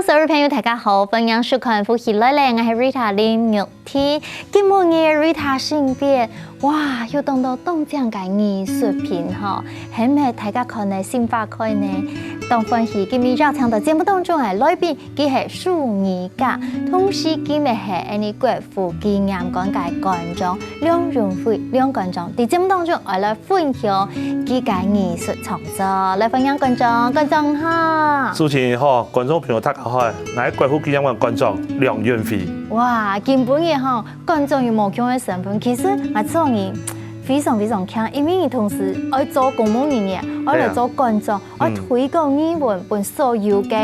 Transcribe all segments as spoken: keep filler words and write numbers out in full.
所有朋友，大家好，歡迎收看《福氣來了》，𠊎係Rita林玉婷。今晡日Rita身邊，哇，有當多當靚个藝術品吼，係毋係大家看了心花開呢？當歡喜，今日邀請到節目當中个來賓，佢係手藝家，同時佢乜係𫣆俚國 父紀念館个館長梁永輝梁館長，在節目當中愛來分享佢个藝術創作。來歡迎館長，館長好。主持人好，觀眾朋友大家好，𠊎係國父紀念館館長梁永輝。哇，今晡日吼，館長有無共个身份，其實𠊎做人非常非常慶，因為你同時愛做公務人員，愛來做館長，愛推廣藝文分所有个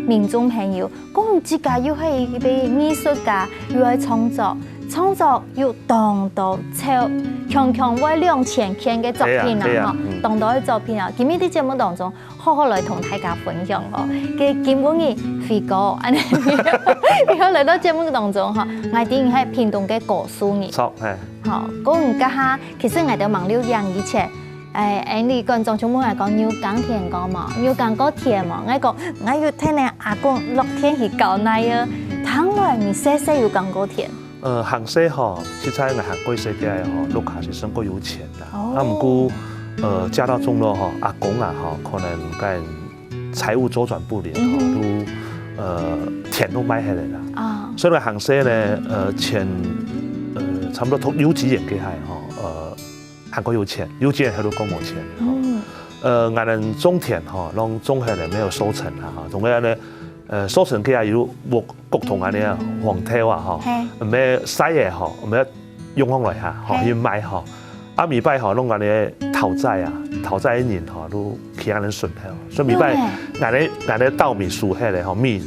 民眾朋友。 講自家又係一位藝術家，又愛創作，創作有當多超強強會兩千件个作品啊，係啊，係啊，吼，嗯。當多个作品啊。今日在節目當中，好好來同大家分享哦。該今晡日輝哥，恁樣，你又來到節目當中吼，𠊎知你係屏東个高樹人。著，係。吼，講你這下，其實𠊎兜吂留影以前， 哎，哎，你館長就問𠊎講，你有耕田過無？你有耕過田無？𠊎講，𠊎有跈𠊎阿公落田去搞泥啊。聽來你細細有耕過田？呃，還細吼，實在𠊎還過細个吼，屋下係算過有錢啦。哦。啊，毋過，呃，家道中落吼，阿公啊吼，可能該財務週轉不靈吼，嗯哼。都，呃，田都賣忒了啦。啊。所以呢，還細呢，呃，錢，呃，差不多讀幼稚園該下吼，呃， 還過有錢，幼稚園還都講無錢。嗯。呃，𠊎等種田吼，攏種下來沒有收成啊，吼，總歸恁樣，呃，收成个啊，有屋，屋頭恁樣啊，荒忒啊，吼，係。毋係曬个吼，毋係用上來哈，吼，係。去賣吼。啊，每擺吼，攏恁樣討債啊，討債个人吼，都去恁樣巡吼。所以每擺，用个。𠊎等，𠊎等稻米收下來吼，米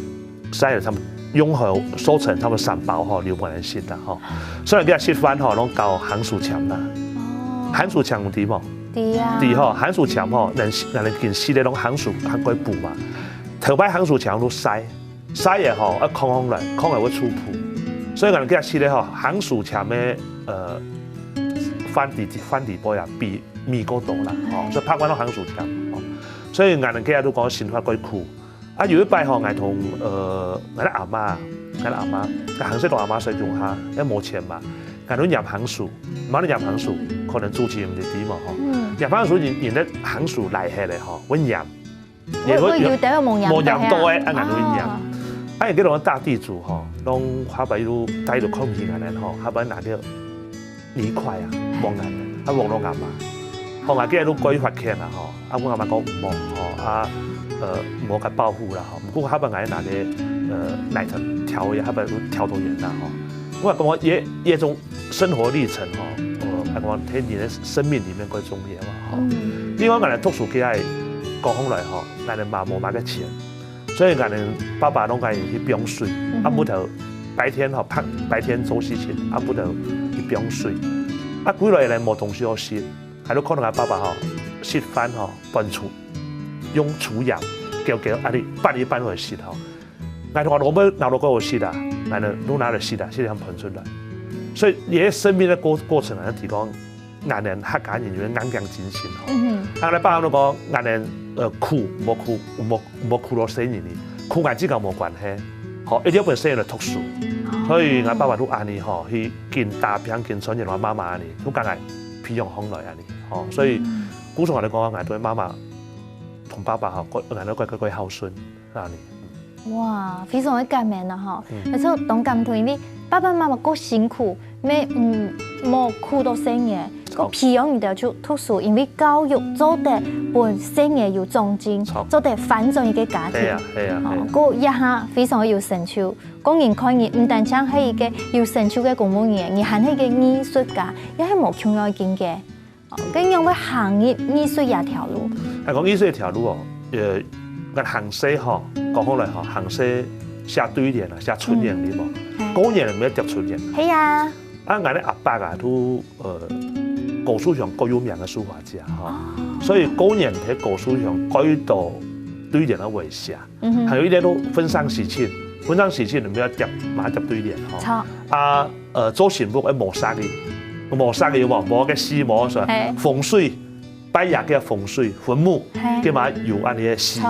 曬了差不多，用好收成差不多三包吼，留分𠊎等食啦吼。所以佢个食飯吼，攏交番薯簽啦。哦。番薯簽有知無？知啊。知吼，番薯簽吼，人，人緊食个攏番薯，還過補嘛。頭擺番薯簽都曬，曬了吼，愛囥上來，囥了會出痀。所以𠊎等佢个食个吼，番薯簽个，呃，飯底，飯底背啊，比米較多啦，吼，所以拍慣攏番薯簽，吼。所以𠊎等佢个都講生活較苦。 啊，有一擺吼，𠊎同，呃，𠊎个阿媽，𠊎个阿媽，𠊎還細同阿媽睡共下，因為無錢嘛，𠊎都拈番薯，毋係拈番薯，可能主持人毋知知無吼。嗯。拈番薯人，人个番薯來忒了吼，會拈。會，會有兜無拈到个啊。無拈到个，啊，𠊎都會拈。啊。啊，有幾多大地主吼，攏下擺都，大家都看毋起𠊎等吼，下擺拿个 泥塊啊，摸𠊎，啊，摸到𠊎媽。吼，𠊎今日都改發現啦吼，啊，阮阿媽講毋好吼，啊，呃，毋好甲報復啦吼。毋過下擺𠊎拿个，呃，泥頭挑一下，下擺都挑到遠啦吼。我感覺這，這種生活歷程吼，呃，還講在你的生命裡面較重要嘛吼。嗯。另外，𠊎來讀書起來，講起來吼，𠊎个媽無麼个錢， 所以𠊎等爸爸攏愛去枋水，嗯哼。暗晡頭白天吼，白，白天做事情，暗晡頭去枋水。啊，歸來咧無東西好食，𠊎就看到𠊎爸爸吼，食飯吼，搬廚，用廚餘，攪攪，啊，你拌一拌來食吼。𠊎同𠊎老母拿到過好食啊，𠊎呢，都拿來食啊，食了還搬出來。所以，這生命个過，過程啊，提供 𠊎等客家人有个硬頸精神吼。嗯哼。啊，𠊎爸都講，𠊎等，呃，苦，莫苦，莫，莫苦到細人哩，苦𠊎自家無關係，吼，一定要分細人來讀書。哦。所以𠊎爸爸都恁呢吼，去緊打拚，緊賺錢，𠊎媽媽恁呢，都將𠊎培養起來恁呢，吼，所以，嗯。故所𠊎來講，𠊎對媽媽同爸爸吼，𠊎，𠊎都乖乖乖孝順，恁呢。 哇，非常个感恩啊吼！嗯。而且當感動，因為爸爸媽媽過辛苦，乜，嗯，無苦到細人，好。過培養你兜就讀書，因為教育做得分細人有長進，好。做得翻轉一個家庭。係啊，係啊，吼，係啊。過這下非常个有成就，講人看你，毋單淨係一個有成就个公務員，你還係一個藝術家，也係無共樣个境界。 哦，該仰會行入藝術這條路？啊，講藝術這條路哦，呃，𠊎還細吼，講好來吼，還細寫對聯啊，寫春聯哩無？嗯。係。過年毋係貼春聯。係啊。啊，𠊎个阿伯啊，都，呃，高樹鄉較有名个書法家吼。哦。所以過年在高樹鄉蓋多對聯个會寫。 嗯哼。還有一點都婚喪喜慶，婚喪喜慶你毋係貼，嘛貼對聯吼。著。啊，呃，做新婦愛摸煞个，摸煞个有無？摸个四摸煞，係。風水，拜爺个風水，墳墓，係。該嘛有恁呢个四。著。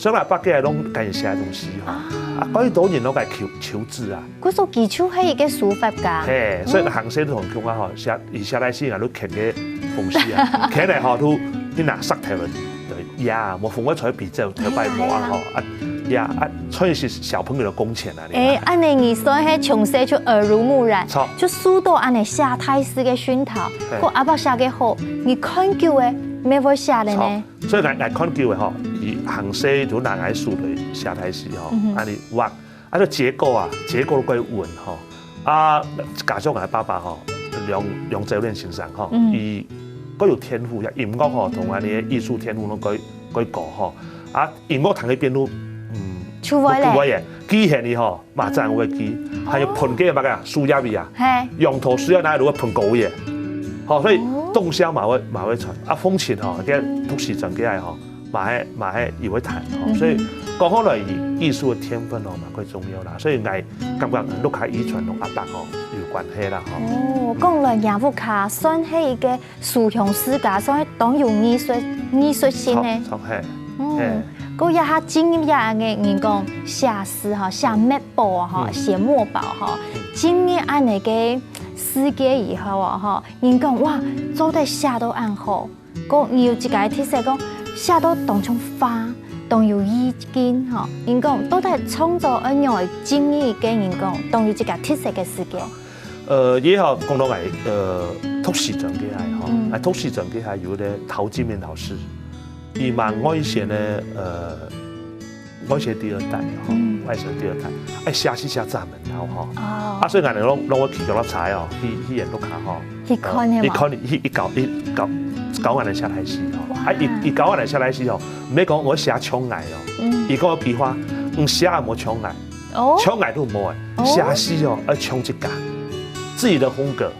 所以𠊎爸佢係攏跟人寫東西吼，啊，蓋多人攏該求求字啊。故所佢就係一個書法家。嘿，所以行先同佢講啊吼，寫佢寫來信啊，都刻个封信啊，刻來吼都去拿石頭了，對呀，無封个才比較頭擺無啊吼，啊呀啊，所以是小朋友的工錢啊。哎，恁呢你算係從細就耳濡目染，就受到恁呢寫大字个熏陶，過阿爸寫个好，你看久了，乜會寫了呢。 所以𠊎𠊎看久了吼，佢行先就拿𠊎手來寫大字吼，恁呢畫，啊，這結構啊，結構蓋穩吼。啊，加上𠊎爸爸吼，梁梁周連先生吼，佢蓋有天賦呀，音樂吼，同恁呢藝術天賦攏蓋蓋高吼。啊，音樂彈一遍都，嗯，就會咧，就會耶，記起來吼， 嘛正會記，還有噴个麼个啊，樹葉啊，嘿，用途需要拿來噴高个，吼，所以動效嘛會嘛會傳啊，風琴吼，該讀時陣个愛吼，嘛係嘛係也會彈吼，所以講好來藝術个天分吼嘛蓋重要啦，所以𠊎感覺屋下遺傳同阿爸吼有關係啦吼。哦，講來若屋下算係一個書香世家，算係當有藝術藝術性个。著著嘿，嗯，過一下進入一下个人講寫詩吼，寫墨寶吼，寫墨寶吼，進入恁呢个世界以後哦吼，人講哇，做得寫到恁好，過你有一個特色講寫到當像畫，當有意境吼，人講到底創作愛仰仔進入个人講當有一個特色个世界。 呃，也好，講到𠊎呃讀時陣个愛吼，嗯，𠊎讀時陣个愛有个陶金明老師，佢嘛外省个呃外省第二代吼，外省第二代，愛寫詩寫遮爾老吼，啊，所以𠊎等攏攏會去到該哦，去去𠊎屋下吼，去看个嘛，去看去去教去教教𠊎等寫大字吼，啊，佢佢教𠊎等寫大字吼，毋係講𠊎寫像𠊎哦，佢講一句話，你寫也無像𠊎。 哦，像𠊎都無欸，寫詩哦，愛像自家，自己的風格。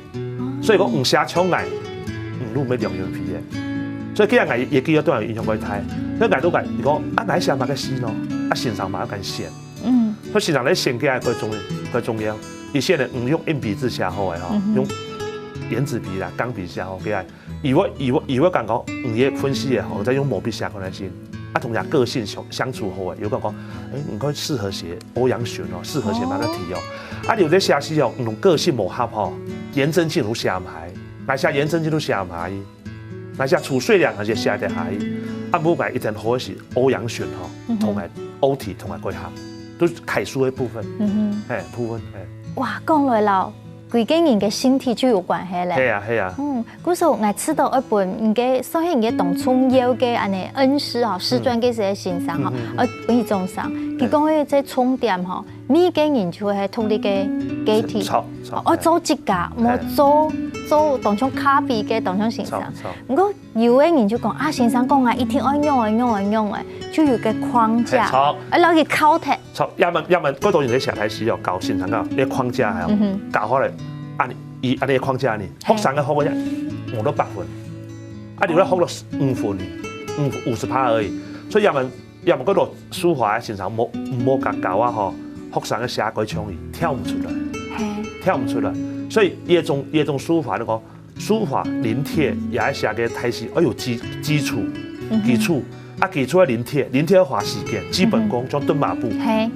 所以講，毋寫像𠊎，毋都無梁永飛欸。所以今日𠊎也記得對𠊎影響蓋大。所以𠊎都講，你講啊，𠊎寫麼个詩呢？啊，先生嘛愛選。嗯，所以先生來選个愛蓋重要，蓋重要。佢選个毋用硬筆字寫好欸吼，用原子筆啦、鋼筆寫好个愛。 佢會佢會佢會感覺，嗯，佢个分析也好，再用毛筆寫可能性，啊，同人个性相相處好欸，有感覺，欸，你較適合寫歐陽詢哦，適合寫麼个題哦，啊，有兜寫詩哦，嗯，个性無合吼，顏真卿都寫毋下，𠊎寫顏真卿都寫毋下，𠊎寫褚遂良還係寫得下，啊，毋過𠊎一定好个係歐陽詢吼，同𠊎歐題同𠊎蓋合，都係楷書个部分，嗯哼，嘿，部分，嘿。哇，講來了， 歸個人个性體就有關係咧。係啊，係啊。嗯，故所𠊎知道愛分你个，算係你个當重要个恁呢恩師吼，師專个這些先生吼，愛分你掌聲。佢講个這重點吼，每個人就係獨立个个體，著著，愛做自家，莫做做當像copy个當像先生。著著。毋過有个人就講啊，先生講啊，一定愛仰仔仰仔仰仔，就有個框架，係，著。愛摎佢銬忒。 著，也問也問，蓋多人在寫大字哦，教先生个，這框架係哦，教好了，恁呢，佢恁呢框架呢，學生个學个無到百分，啊，你愛學到五分呢，五五十趴而已。所以也問也問蓋多書法个先生，無無教教啊吼，學生个寫該像佢，跳毋出來，嘿，跳毋出來。所以這種這種書法，你講 書法臨帖也愛寫个大字，愛有基基礎，基礎。啊，基礎愛臨帖，臨帖愛花時間，基本功像蹲馬步。嘿，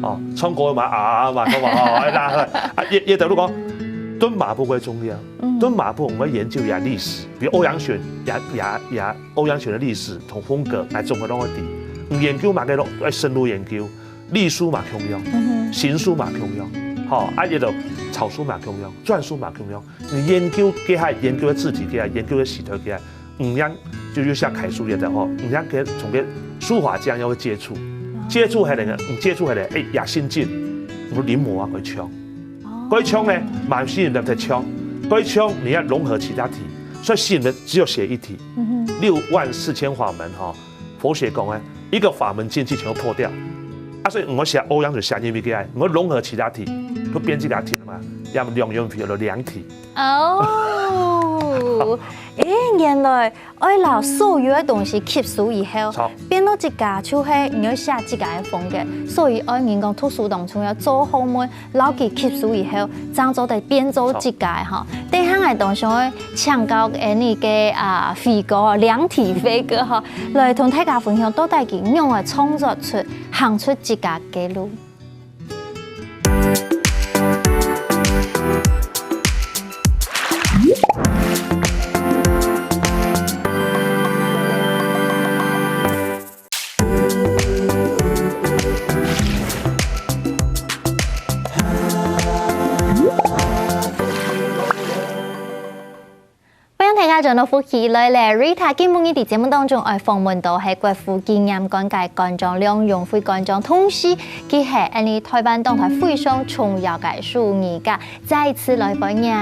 哦，唱歌嘛啊啊嘛，唱嘛哦，愛拉喝。啊，也也等於講，蹲馬步會重要。蹲馬步，我們研究一下歷史，比如歐陽詢，也也也歐陽詢个歷史同風格來綜合攏會知。你研究麼个攏愛深入研究，隸書嘛共樣，行書嘛共樣，吼，啊，也就草書嘛共樣，篆書嘛共樣。 你研究个係研究个字體个，研究个時代个，毋樣就有寫楷書个吼，毋樣个從个書法這樣要接觸，接觸下來呢，你接觸下來，欸，也先進，你臨摹啊，蓋像，蓋像呢，嘛有吸引人个像，蓋像你要融合其他體，所以吸引人只有寫一體，六萬四千法門吼，佛學講欸，一個法門進去全部破掉，啊，所以我寫歐陽詢寫入去个，我融合其他體，就變這個體了嘛，要麼兩元體，要麼兩體。 哦，哦，誒，原來愛摎所有个東西吸收以後，著。變到自家就係你愛寫自家个風格。所以愛人講讀書當中要做學問，摎佢吸收以後，正做得變做自家个吼。等下𠊎當想愛請教𠊎俚个啊飛哥吼，量體飛哥吼，來同大家分享到底佢仰般創作出、行出自家个路。 歡迎大家轉到福氣來了，Rita今晡日在節目當中愛訪問到係國父紀念館个館長梁榮輝館長，同時佢係𠊎俚臺灣當代非常重要个手藝家，再一次來歡迎，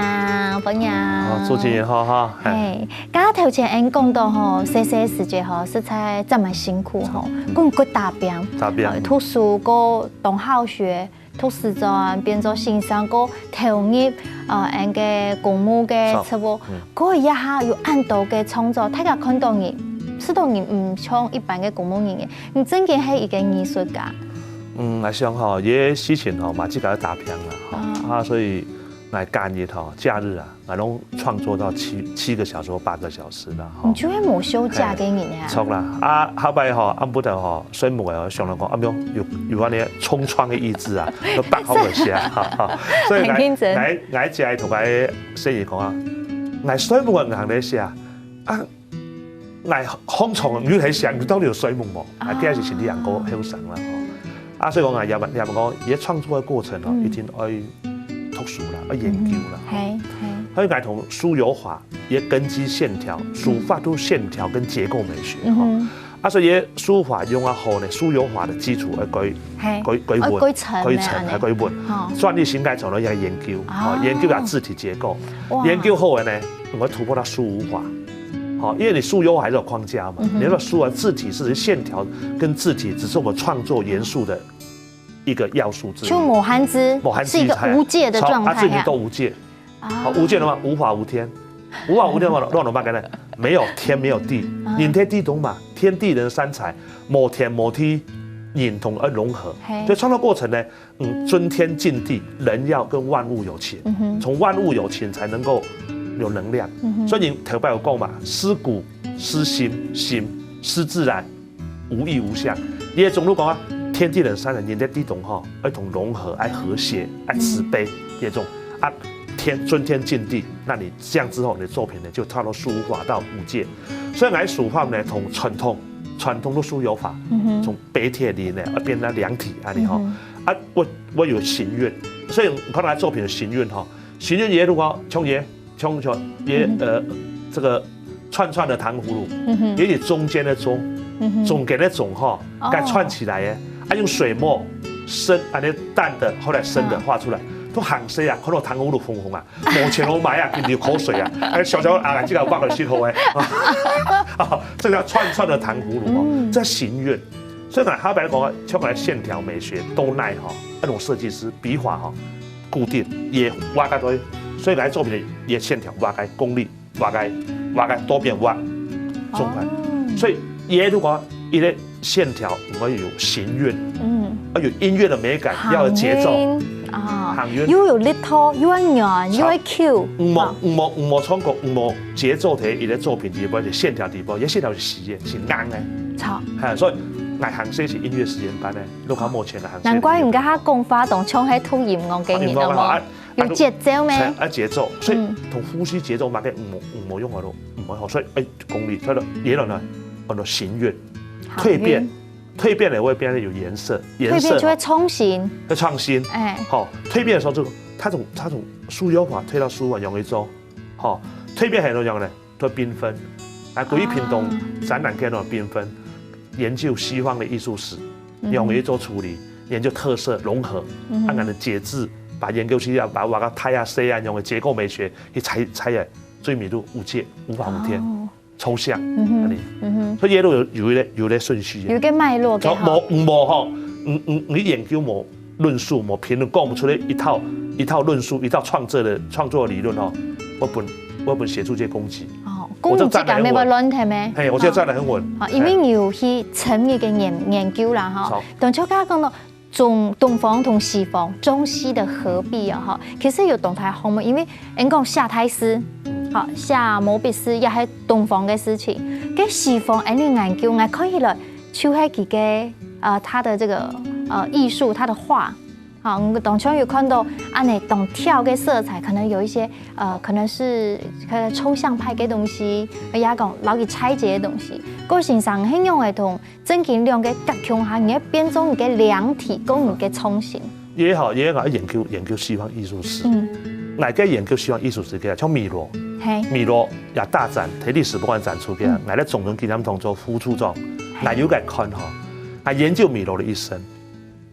歡迎。好，主持人好哈，嘿。嘿，剛剛頭前𠊎俚講到吼，細細時節吼，實在真蠻辛苦吼，嗯。講過打拚，打拚。呃，讀書過當好學， 讀師專，變做先生，過投入，呃，𠊎俚个公務个職務，著。嗯。過一下有恁多个創作，大家看到你，知道你毋像一般个公務人員，你真个係一个藝術家。嗯，𠊎想吼，這个事情吼，嘛自家愛打拚啦，吼，啊。啊，所以𠊎假日吼，假日啊， 𠊎攏創作到七，七個小時或八個小時啦，吼。你就係無休假个人呀？嘿，著啦。啊，後擺吼，暗晡頭吼，睡目个吼，想到講，啊，無，有，有恁呢衝撞个意志啊，就放好來寫，哈，哈。所以𠊎，很認真。𠊎，𠊎姐同𠊎細姨講啊，𠊎睡目个人咧寫，啊， 𠊎䟘床，你還想，你到底有睡目無？啊。啊，第二是心裡想過後生啦，吼。啊，所以講啊，也問，也問講，伊个創作个過程哦，嗯。一定愛讀書啦，愛研究啦，嗯，吼。嘿，嘿。所以𠊎同蘇有華，伊个根基線條，書法度線條跟結構美學，吼。嗯哼。啊，所以伊个書法用啊好呢，蘇有華个基礎愛過，嘿，過，過穩，愛過沉呢，過沉，恁呢。還過穩。吼。專業性該種呢，愛研究，哦。吼，研究佢字體結構，哇。研究好个呢，你會突破到蘇無華。 好，因為你書有華還是有框架嘛，嗯哼。你那個書啊，字體是線條跟字體，只是我們創作元素的一個要素之一。就無限制，無限制，是一個無界的狀態啊。嘿，啊，字體都無界。啊。好，無界的話，無法無天，無法無天的話，亂了半個呢，沒有天沒有地，啊。人天地動嘛，天地人三才，無天無地，人同而融合。嘿。所以創作過程呢， 嗯，尊天敬地，人要跟萬物有情，嗯哼。從萬物有情才能夠有能量。嗯哼。所以你頭擺有講嘛，師古、師心、心、師自然，無異無相。也總如講啊，天地人三才，人天地動吼，愛同融合，愛和諧，愛慈悲，嗯。這種啊，天，尊天敬地，那你這樣之後，你的作品呢，就跳到書法到無界。所以𠊎書法呢，從傳統，傳統的書有法，嗯哼。從 白鐵輪呢，啊，變成量體恁呢吼。嗯哼。啊，𠊎，𠊎有行韻，所以你看𠊎作品有行韻吼。行韻也如果像也，像，像也，嗯哼。呃，這個串串的糖葫蘆，嗯哼。也有中間的中，嗯哼。中間的中吼，哦。該串起來的，啊，用水墨深，恁呢淡的，後來深的畫出來，嗯。都行勢啊，看到糖葫蘆紅紅啊， 無錢好買啊，佢流口水啊，哎，小小啊，這個畫个時候哎，這叫串串的糖葫蘆哦，嗯。這行韻。所以講，坦白講啊，像來線條美學都奈吼，那種設計師筆法吼，固定也畫个多，所以來作品的也線條畫个功力，畫个，畫个多變畫，中款。哦。所以也如果一个 線條，愛有行韻，嗯。愛有音樂的美感，要有節奏。行韻啊，行韻。又有力度，又愛軟，又愛Q。毋好，啊。毋好，毋好唱歌，毋好節奏在佢个作品裡背，線條裡背，佢線條係死个，係硬个。著。哈，所以𠊎行勢係音樂實驗班个，六號目前个行勢。難怪你跟佢講話當像係讀音樂个人，音樂个，有無？啊，有節奏咩？啊，節奏，所以嗯。同呼吸節奏嘛，該毋好，毋好用个咯，毋好，所以，哎，功力，所以呢，也有呢，叫做行韻，行韻。蛻變。 蛻變了會變得有顏色，顏色，蛻變就會創新。會創新。哎。好，蛻變的時候就，它從，它從書有法蛻到書法用一種，好，蛻變很多用呢，都繽紛。啊，關於屏東展覽可以用繽紛，研究西方的藝術史，嗯哼。用一種處理，研究特色融合，嗯哼。啊，可能節制，把研究去要把，把它拍啊、塞啊，用的結構美學去拆，拆啊，最美度無界，無法無天。哦。 抽象，嗯哼，恁呢。嗯哼。所以這都有，有一个，有一个順序个。有一个脈絡个吼。無，無吼，你，你，你研究無論述，無評論，講毋出來一套，一套論述，一套創作的，創作的理論吼，𠊎分我本協助這攻擊。哦，我這站得很穩。講你自家乜會亂聽咩？嘿，我這站得很穩。哦，因為你有去深入个研研究啦，哈。好。當初剛剛講到中東方同西方，中西的合璧啊，哈。其實有當大學問，因為人講寫大字，好，寫毛筆字也係東方个事情。該西方，恁樣研究，𠊎看起來就係佢个呃，他的這個呃藝術，他的畫。 好，我當初有看到恁呢當跳个色彩，可能有一些呃，可能是呃抽象派个東西，也講摎佢拆解个東西。郭先生，係仰會同正經兩个合共下，你會變成一个量體，講你个創新。也好，也好，研究研究西方藝術史。嗯，𠊎个研究西方藝術史个，像米羅，嘿，米羅也大展，在歷史博物館展出个，嗯，𠊎在中央紀念堂做副處長，𠊎有个看吼，𠊎研究米羅的一生。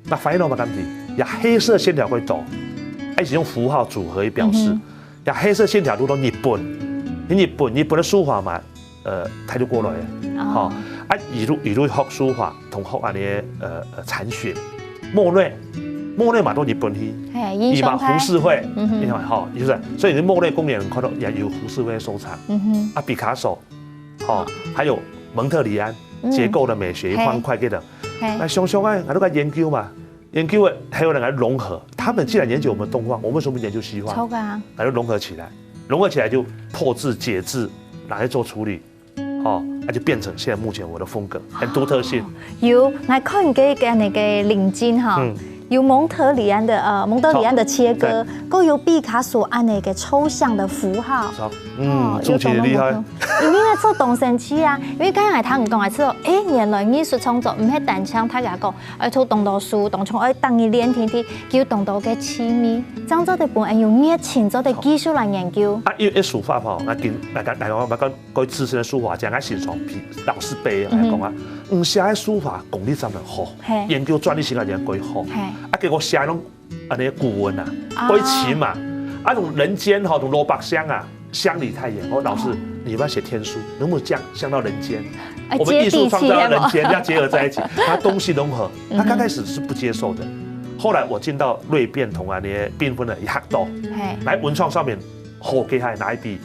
那發現到麼个問題？這黑色線條會多，而且用符號組合來表示。嗯哼。這黑色線條如果日本，日本日本的書法嘛，呃，它就過來了，哦，吼。啊，一路一路學書法，同學恁呢，呃，呃，禪學，莫內，莫內嘛到日本去，嘿，影響他。佢嘛浮世繪，嗯哼，你看吼，就是，所以你莫內公園看到也有浮世繪收藏，嗯哼，啊，畢卡索，吼，還有蒙特里安，嗯，結構的美學，嘿，方塊个的，嘿，那想想啊，𠊎都在研究嘛。 研究个還有人來融合，他們既然研究我們東方，我們為什麼不研究西方？著啊。那就融合起來，融合起來就破字、解字，拿來做處理，哦，那就變成現在目前我的風格，很獨特性。哦，有，𠊎看你个个那个領巾哈，嗯，有蒙特里安的呃蒙特里安的切割，著，還有畢卡索恁呢个抽象的符號。著，嗯，哦，做起來厲害。有懂懂懂懂。因為呢，這當神奇啊，因為剛剛𠊎聽你講啊，係說，誒，原來藝術創作毋係單淨大家講 愛讀當多書，當中愛逐日練天天，佢有當多个趣味，正做得分人有熱情，做得繼續來研究。啊，因為書法吼，𠊎今，𠊎講，𠊎講，𠊎講，各位資深的書法家，𠊎欣賞老師輩來講啊，嗯，寫个書法功力真个好，嘿，研究專利性个人過好，嘿，啊，結果寫攏恁呢古文啊，啊，愛情嘛，啊，從人間吼，從蘿蔔鄉啊， 鄉里太遠，我老師，哦，你要不要寫天書？能不能降降到人間？哎，我們藝術創造到人間，接地氣，要結合在一起，它東西融合。嗯哼。他剛開始是不接受的，後來我進到瑞變同啊那些繽紛的一行動，嘿，來文創上面，好厲害，哪一筆，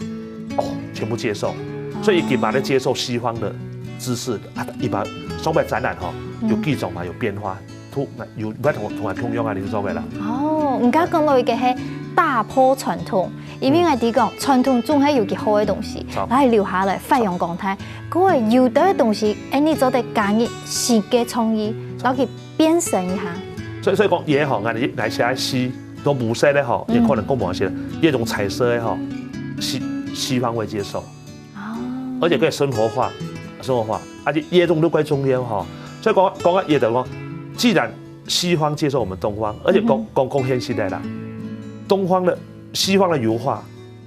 哦，全部接受。所以佢慢慢接受西方的知識啊，佢嘛，上擺展覽吼，有幾種嘛，有變化。 都有毋同同人共樣啊，你做咩啦？哦，你剛講到一個係打破傳統，因為𠊎知講傳統總係有佢好个東西，好，來留下來發揚光大。故而有兜个東西，哎，你做得加入新个創意，摎佢變身一下。所以所以講，也好，𠊎你來寫詩，都無色个吼，也可能講無色，也種彩色个吼，西西方會接受。 哦，而且可以生活化，生活化，而且也種都怪中央哈。所以講講啊，也等於講，既然西方接受我們東方，而且講講講現現代啦，東方的西方的油畫，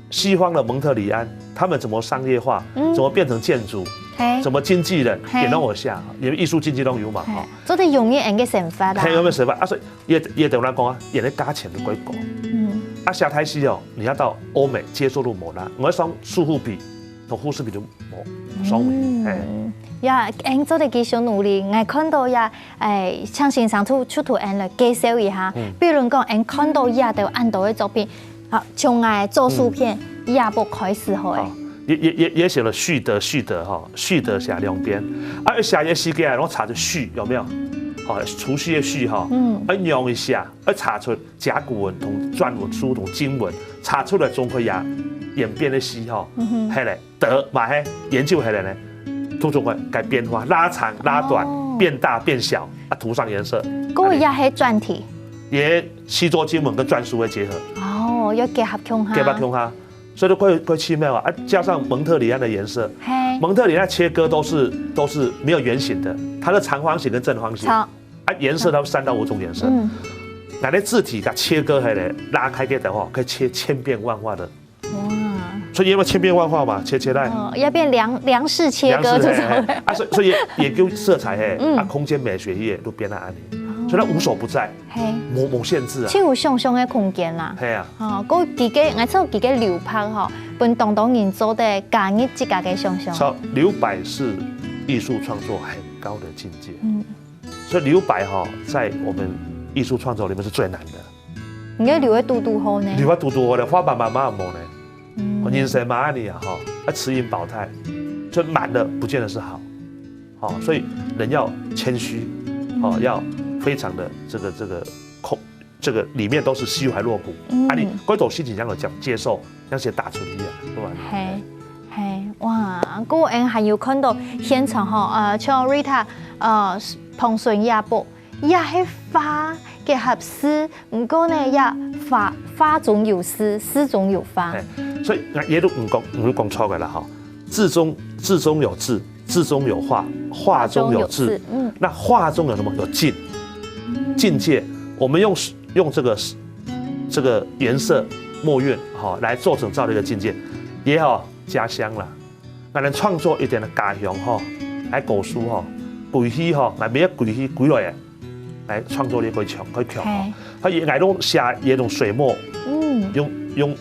西方的蒙特里安，他們怎麼商業化，嗯，怎麼變成建築，嘿，怎麼經紀人，嘿，也讓我下，因為藝術經紀都有嘛哈。做得用一个生活啦。很有沒有生活啊？所以也也等於講啊，也得加錢的規格。嗯，啊，下台戲哦，你要到歐美接受度沒啦，我要上苏富比。 同護士比就無相比，嗯，哎。呀，恁做得繼續努力。𠊎看到呀，哎，像先生出出圖恁來介紹一下，嗯，比如講，恁看到呀，都恁多个作品，好，像𠊎做書片，嗯，也不開始好哎。好，也也也也寫了續的續的哈，續的寫兩篇，啊，寫一个時間，然後查著續有沒有？好，除夕的續哈，嗯，啊，用一下，啊，查出甲骨文同篆文書同金文，查出來總會呀演變的詩哈，嗯哼，係嘞。 得嘛嘿，研究下來呢，圖中文改變化，拉長、拉短、哦，變大、變小，啊，塗上顏色。這个也係專題。也西周金文跟篆書會結合。哦，要結合共下。結合共下，所以都怪怪奇妙啊！啊，加上蒙特里安的顏色，嘿，蒙特里安切割都是都是沒有圓形的，它的長方形跟正方形，好，啊，顏色它會三到五種顏色。嗯，那那字體給切割下來，拉開給的話，可以切千變萬化的 哇，所以因為千變萬化嘛，切切來。哦，要變量量式切割，量式，就是嘿嘿，啊，所以所以研究色彩嘿，嗯，啊，空間美學也都變到恁呢，所以它無所不在，嘿，無無限制啊，就有想像的空間啦。嘿啊，哦，過幾个，𠊎知幾个流派吼，分當多人做得加入自家个想像。所以留白是藝術創作很高的境界。嗯，所以留白哈，在我們藝術創作裡面是最難的。 你个留个堵堵好呢？留个堵堵好呢，花板板嘛無呢。嗯，人生嘛恁樣啊，吼，要持盈保泰，就滿了不見得是好，哦，所以人要謙虛，哦，要非常的這個這個空，這個裡面都是虛懷若谷，嗯啊，你歸頭心情這樣講接受，那些打出力啊，對吧？嘿，嘿，哇，故恩還有看到現場吼，呃，像 Rita，呃，彭順也播，也係花結合詩，毋過呢，也花花中有詩，詩中有花。哎，所以那也都唔講唔講錯个啦哈，字中字中有字，字中有畫，畫中有字，嗯，那畫中有什麼？有境，境界。我們用用這個這個顏色墨韻哈來做成造的一個境界，也好家鄉啦。那能創作一點的家鄉哈，來古書哈，歸去哈，來每一歸去歸來，來創作力可以強可以強哈。他也來用寫也用水墨，嗯，用用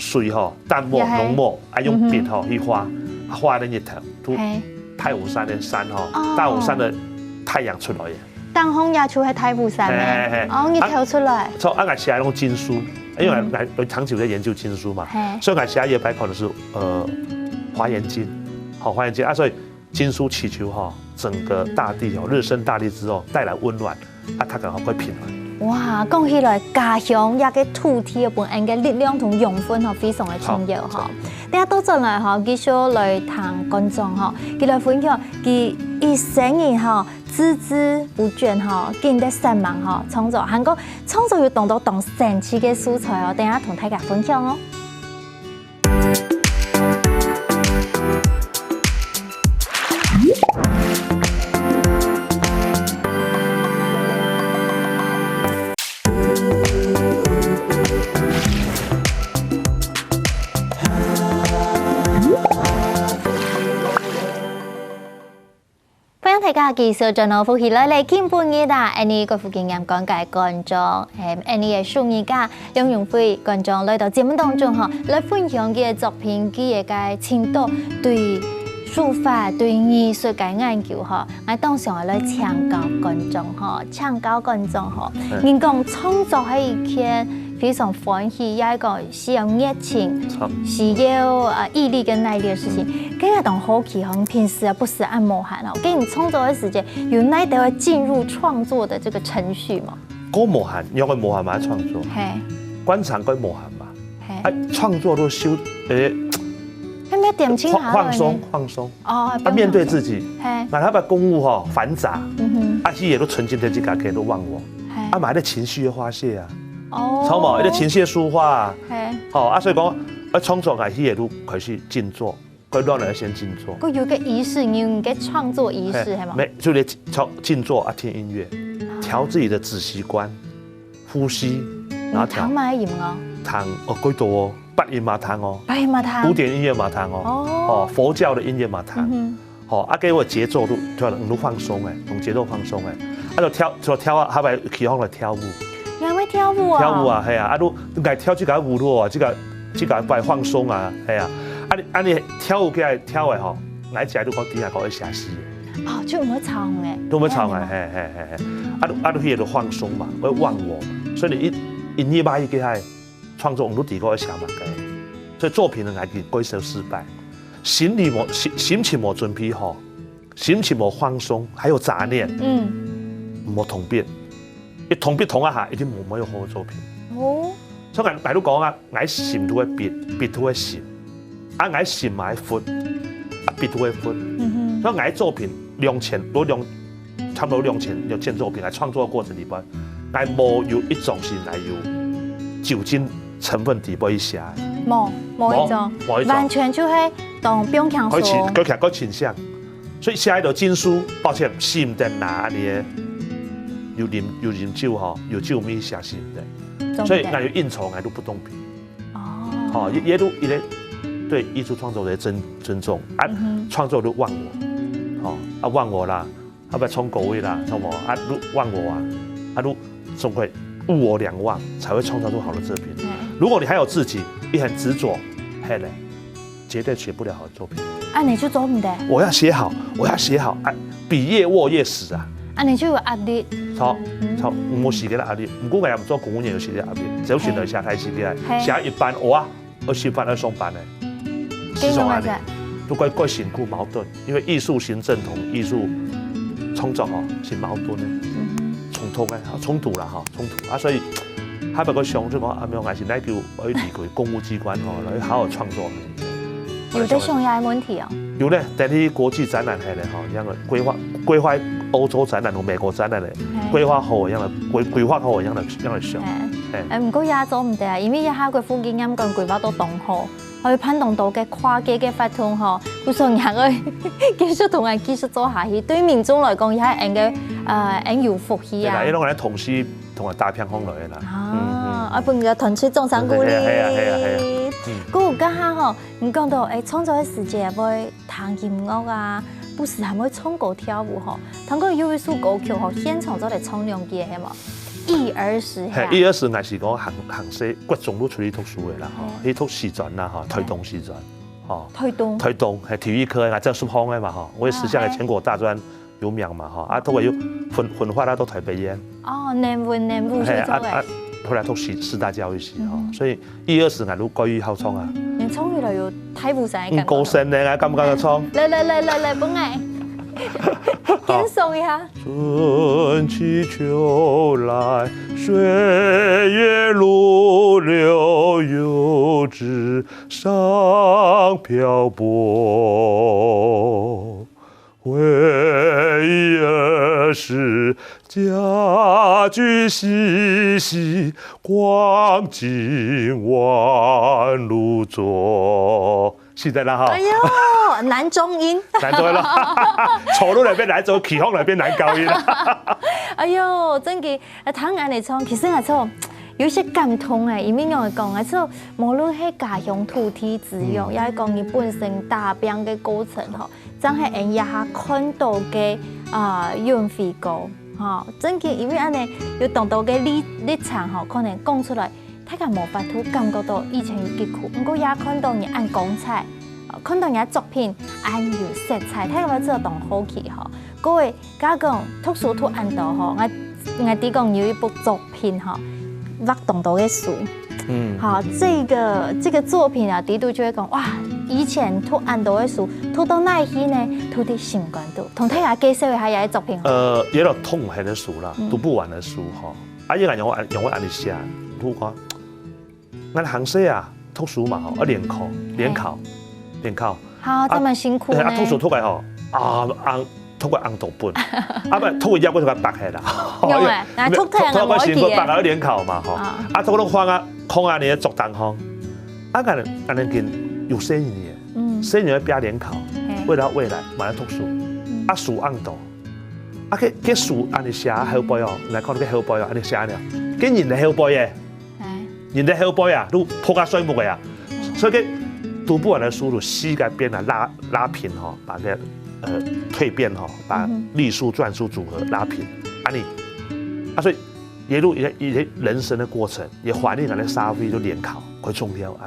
水哈，淡墨、也係濃墨，啊用筆哈去畫，畫那日頭，都嘿，太湖山的山哈哦，大湖山的太陽出來耶。當紅也就係太湖山嘿嘿嘿咩？哦，日頭出來，所以啊，𠊎寫那種經書，因為𠊎𠊎長久在研究經書嘛，嘿，所以𠊎寫一个牌考的是呃華嚴經，好華嚴經啊，所以經書祈求哈，整個大地哦，日升大地之後帶來溫暖，啊，大家會平安。哇，講起來家鄉這個土地个本恩个力量同養分吼，非常的重要吼。等下倒轉來吼，繼續來聽觀眾吼，佢來分享佢一生人吼，孜孜不倦吼，緊得煞猛吼，創作，還過創作有當多當神奇个素材哦，等下同大家分享哦。 歡迎大家繼續轉到福氣來了，今晡日啊，𠊎俚國父紀念館个觀眾，誒，𠊎俚个手藝家梁永輝觀眾來到節目當中吼，來分享佢个作品，佢个个程度對書法、對藝術个研究吼，𠊎當想愛來請教觀眾吼，請教觀眾吼，人講創作係一件非常歡喜，也係講 需要熱情，需要呃毅力跟耐力的事情。該个當好奇吼，平時啊不時恁無閒哦，該你創作个時節，有哪兜會進入創作的這個程序嗎？該無閒，仰會無閒嘛創作？嘿，官場該無閒嘛，嘿，啊，創作都修，誒，那麼點清放下來呢放鬆放鬆，哦，啊，面對自己，嘿，那他把公務吼繁雜，嗯啊，去也都沉浸在自家，可以都忘我，哼，嘿，啊，嘛，那情緒的發洩啊，哦，知道嗎？那情緒的抒發啊，嘿，哦，啊，所以講，啊，創作啊，去也都開始靜坐，該亂了要先靜坐。該有個儀式，你有你个創作儀式係嗎？沒，就連靜坐啊，聽音樂，調自己的止息觀，呼吸，然後調你聽麼个音樂？聽哦，幾多哦，八音嘛聽哦，白嘛聽。古典音樂嘛聽哦，哦哦，佛教的音樂嘛聽，嗯哦，啊，該个節奏都調得都放鬆誒，同節奏放鬆誒，啊，就跳就跳啊，後來起哄來跳舞。哼，你還會跳舞啊？跳舞啊，係啊，啊，都愛跳這個舞咯啊，這個這個擺放鬆啊，係啊，啊你啊你跳舞起來跳誒吼，𠊎一直都講底下講愛寫詩，哦，就毋會吵誒。都毋會吵誒，這樣嗎係係係係，啊都啊都去都放鬆嘛，會忘我，所以你一一二百一個還創作，你都底個愛寫嘛該，所以作品呢，𠊎已經歸手失敗，心理無心心情無準備好，心情無放鬆，還有雜念，嗯，無通別，一通別通啊下，一定無沒有好的作品。哦，所以𠊎𠊎都講啊，𠊎心都會筆，筆都會心，啊，𠊎心嘛會佛，啊，筆都會佛。嗯所以𠊎作品兩千多兩，差不多兩千兩千作品，𠊎創作的過程裡邊，𠊎無有一種是來有酒精成分底背寫的。哼，無無一種，無一種完全就係當放輕佢傾，鬆。佢傾，佢傾向。所以寫一條經書，抱歉，死毋得拿你个，有啉有啉酒吼，有酒味寫死毋得。重點所以𠊎有應酬，𠊎都不動筆。哦，吼，也也都一个對藝術創作者尊尊重啊，嗯創作都忘我，吼啊忘我啦，啊不要衝狗味啦，知道無？啊都忘我啊，啊都總會物我兩忘，才會創造出好的作品。哼，如果你還有自己，你很執著，嘿嘞，絕對寫不了好的作品。啊，你就做毋得。我要寫好，我要寫好，啊，筆越握越死啊。啊，你就有壓力。著著，毋好時間壓力。毋過𠊎也毋做公務員有時間壓力，只有選擇寫太時間，寫一半，哇，我食飯要上班呢。時常恁呢，都蓋蓋辛苦矛盾，因為藝術行政同藝術創作吼係矛盾个，衝突个，吼，衝突啦，吼，衝突啊，所以後尾个想就講，啊，無，還係來就愛離開公務機關吼，來好好創作。有在想這個問題哦。有呢，等於國際展覽係咧吼，一樣个規劃規劃歐洲展覽同美國展覽咧，規劃好一樣个規規劃好一樣个一樣个想。哎，毋過也做毋得啊，因為這下个附近人講規劃都當好。 還有辦當多个跨界个活動吼，故所人愛繼續同𠊎繼續做下去，對民眾來講也係恁个呃恁有福氣啊。對啦，因為𠊎同事同𠊎打拚上來个啦。啊，啊，分个團隊掌聲鼓勵。係啊係啊係啊係啊。嗯。過有這下吼，你講到誒創作个時節會彈音樂啊，不時還會唱歌跳舞吼。聽講有一首歌曲吼，現場做得唱兩句係無？ 憶兒時係啊。係，憶兒時𠊎係講還還細國中就出去讀書个啦吼，去讀師專啦吼，臺東師專，吼。臺東。臺東係體育科，𠊎做十項个嘛吼，𠊎係十項个全國大專有名嘛吼，啊，讀个有分分發啊到臺北縣。哦，南文南武去做个。係啊啊，後來讀師師大教育系吼，所以憶兒時𠊎就蓋意好唱啊。你唱起來有大武山个感覺。高山个啊，敢毋敢唱？來來來來來，分𠊎感受一下。 春去秋來，歲月如流，油纸上漂泊。回憶儿时，家居嬉戏，光景宛如昨。 是的啦哈。哎呦，男中音。男中音了，走路那邊來走，起哄那邊男高音。哎呦，真个，啊，聽恁樣唱，其實𠊎就有一些感動哎，因為仰會講，𠊎就無論係家鄉土地滋養，也係講你本身打拚个過程吼，正係𠊎這下看到个啊，韻味歌，吼，真个，因為恁樣有當多个立立場吼，可能講出來。 大家無法度感覺到以前有幾苦，毋過也看到你恁光彩，看到你个作品恁有色彩，大家會做當好奇吼。各位，假講讀書讀恁多吼，𠊎𠊎知講有一部作品吼，畫當多个書。嗯，好，這個這個作品啊，裡肚就會講，哇，以前讀恁多个書，讀到哪去呢？讀到心肝肚。同大家介紹一下這個作品。呃，也有通很的書啦，讀不完的書哈。 啊，因為仰會仰會恁樣寫，你看，𠊎還細啊，讀書嘛吼，愛聯考，聯考，聯考。好，這麼辛苦呢。啊，讀書讀个吼，啊，紅讀个紅豆本，啊毋讀个也會讀个白个啦。用欸，來讀讀讀个辛苦，白个愛聯考嘛吼，啊讀到放啊，放啊你个桌頂項，啊，恁樣恁樣緊有細人仔，細人仔愛拚聯考，為了未來，嘛愛讀書，啊，書恁多。 啊，該該書恁樣寫後背哦，來看該後背哦，恁樣寫呢，該人个後背耶，人个後背啊，都破甲碎木个啊，所以該讀不完的書就四个邊啊拉拉平吼，把該呃蛻變吼，把隸書篆書組合拉平，恁樣啊，所以一路一一人生的過程，也懷念咱个社會就聯考，會重要恁樣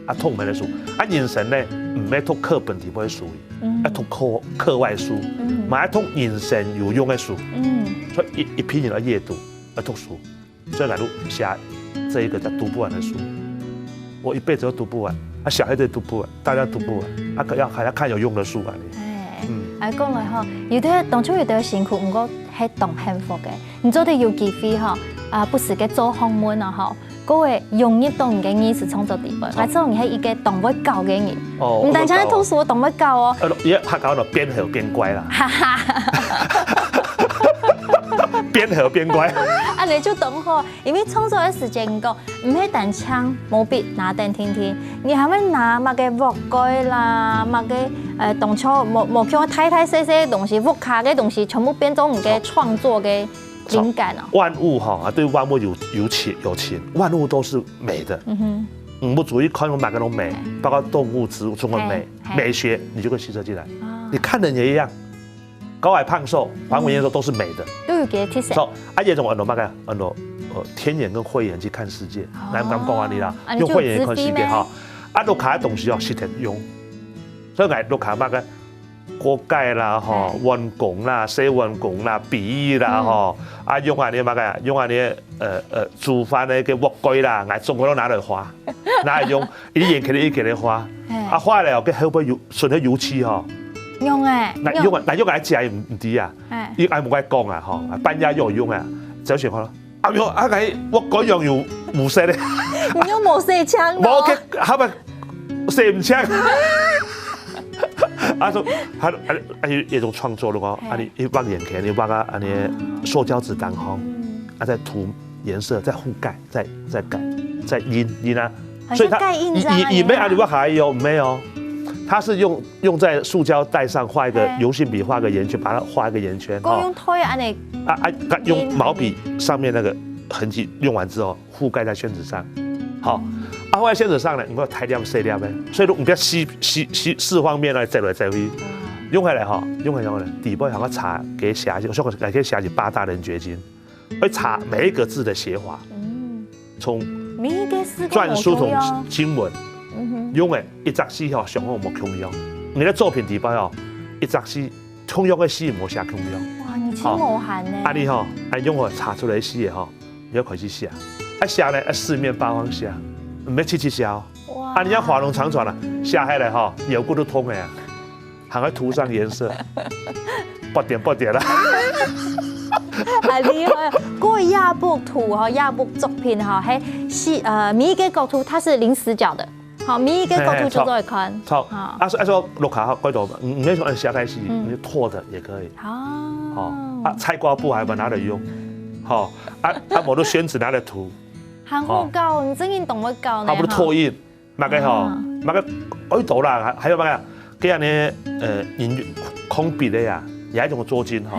啊，痛苦的書啊，人生呢，毋係讀課本裡背書。 愛讀課課外書，嘛愛讀人生有用个書，所以一一批人愛閱讀，愛讀書，所以𠊎就寫這一個叫讀不完的書。我一輩子都讀不完，啊，小孩子也讀不完，大家讀不完，啊，要還要看有用的書啊。哎，嗯，哎，講來吼，有的當初有的辛苦，毋過係當幸福个。你做得有機會吼，啊，不時个做訪問啊，吼。 各位融入到你个藝術創作裡背，或者你係一個當會搞个人，毋單淨係讀書當會搞哦。呃，也客家話邊學邊乖啦。哈哈，邊學邊乖。啊，你就懂吼，因為創作个時間講，毋係單淨毛筆拿等定定，你還會拿麼个鍋蓋啦，麼个呃，當初無無用个大大細細个東西，屋下个東西，全部變做你个創作个 靈感哦。萬物哈，啊，對萬物有有情有情，萬物都是美的。嗯哼，你不注意看，有哪个都美，包括動物、植物，全部美。美學你就會吸收進來。你看人也一樣，高矮胖瘦，繁文縈節都是美的。都有个特色。說啊，這種很多那個很多呃，天眼跟慧眼去看世界，難難講啊你啦，用慧眼看世界哈，啊，屋下个東西哦，係得用，所以來屋下那個鍋蓋啦，吼，碗公啦，洗碗公啦，杯仔啦，吼，啊，用恁樣麼个啊，用恁樣，呃，呃，煮飯个該鑊蓋啦，𠊎總歸都拿來畫，拿來用，一個圓圈个一個圓圈个畫，啊，畫了，該後背油，剩个油漆吼，用欸，拿用啊，拿用來食也毋毋知啊，欸，佢還無愛講啊，吼，半夜有用啊，走去看咯，哎喲，啊，該鑊蓋用油無色个，你用無色槍無，佢後背洗毋清。啊，說，還還還有一種創作的話，啊，你你畫眼前，你畫啊，啊，你塑膠紙當空，啊，再塗顏色，再覆蓋，再再蓋，再印印啊。所以它蓋印章啊，你也也沒有你畫海哦，沒有，它是用用在塑膠袋上畫一個油性筆畫個圓圈，把它畫一個圓圈哈。用推恁樣，啊啊，用毛筆上面那個痕跡用完之後， 覆蓋在宣紙上。好，啊，覆蓋宣紙上呢，你看大粒細粒个，所以你毋要四四四四方面來走來走去。用下來吼，用下來用下來，底背還要查，給寫一些，我說給寫一些八大人絕經，會查每一個字的寫法，從篆書同經文，用个一隻字吼，上好無共樣。你的作品底背哦，一隻字，共樣个字無寫共樣。哇，你真無閒呢。啊，你吼，啊，用好查出來个字个吼， 你要開始寫。啊，寫呢，啊，四面八方寫，毋係七七寫哦。啊，你要畫龍長串啊，寫下來吼，腰骨都痛个啊，還要塗上顏色，八點八點啦。很厲害，過頁布圖哈，頁布作品哈，嘿，是呃，每一個角度它是零死角的， 好，每一個角度就做得看。好，啊，所以說，落下哈，過頭，你你可以從寫開始，你就拓的也可以。哦，啊，菜瓜布還把拿來用，好，啊啊，無就宣紙拿來塗，很會搞，你真正懂會搞呢。啊，不是拓印，那個哈，那個耳朵啦，還還有那個，這樣呢，呃，你空筆的呀，有一種桌巾哈，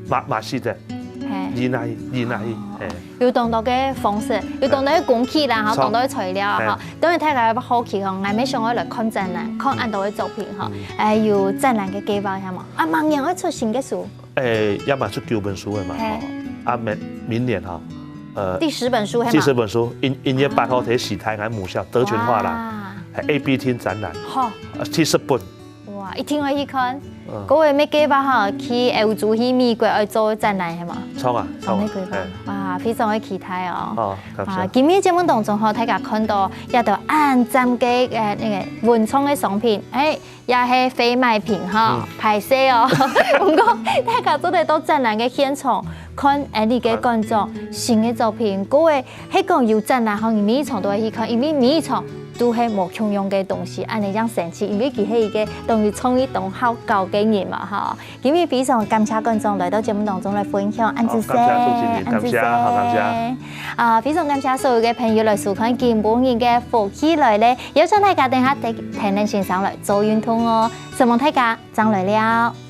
馬馬戲的，嘿，印那印那，嘿。 有當多个方式，有當多个工具啦，吼，當多个材料啊，吼。當然大家好奇吼，𠊎乜想愛來看展覽，看恁多个作品吼，欸，有展覽个計畫係無？啊，明年愛出新个書？欸，要麼出九本書个嘛，吼，啊，明明年哈，呃，第十本書係嘛？第十本書，一一月八號在喜台南母校德群畫廊，哇，A B廳展覽，好，呃，第十本。 哇，一定愛去看。各位乜計畫吼，去歐洲、去美國愛做展覽係無？著啊，著啊，美國，哇，非常个期待哦。哦，感謝。啊，今日節目當中吼，大家看到這兜恁讚个，呃，那個文創个商品，欸，也係非賣品哈，歹勢哦。毋過大家做得到展覽个現場看，欸，你个觀眾新个作品，各位 係講有展覽吼，你每一場都愛去看，因為每一場都係無共樣个東西，恁樣正神奇，因為佢係一個當有創意、當好搞个人嘛，吼。今日非常感謝觀眾來到節目當中來分享，恁仔細，好，感謝主持人，感謝，好，感謝。啊，非常感謝所有个朋友來收看今晡日个福氣來了，邀請大家等下跈跈等先生來做運動哦，承蒙大家，正來尞。